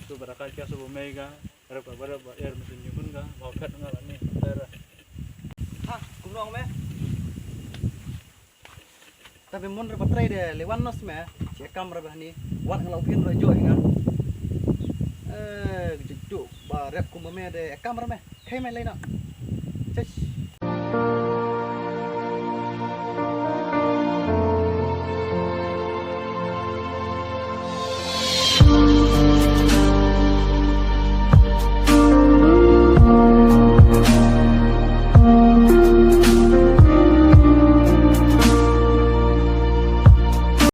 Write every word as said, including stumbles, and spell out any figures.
Su ba da ka kia su ba mei ka. Rep ka ba rep ba er mesti nyukun ka. Ba phet nga la ni ter. Ha, kumno me? Tapi mun rep ba trai de lewan nos me. Che kam rep ni. Wat nga la upin ro jo nga. Eh, jejuk ba rep kuma me de kam rep me. Kai me lai na. Chesh.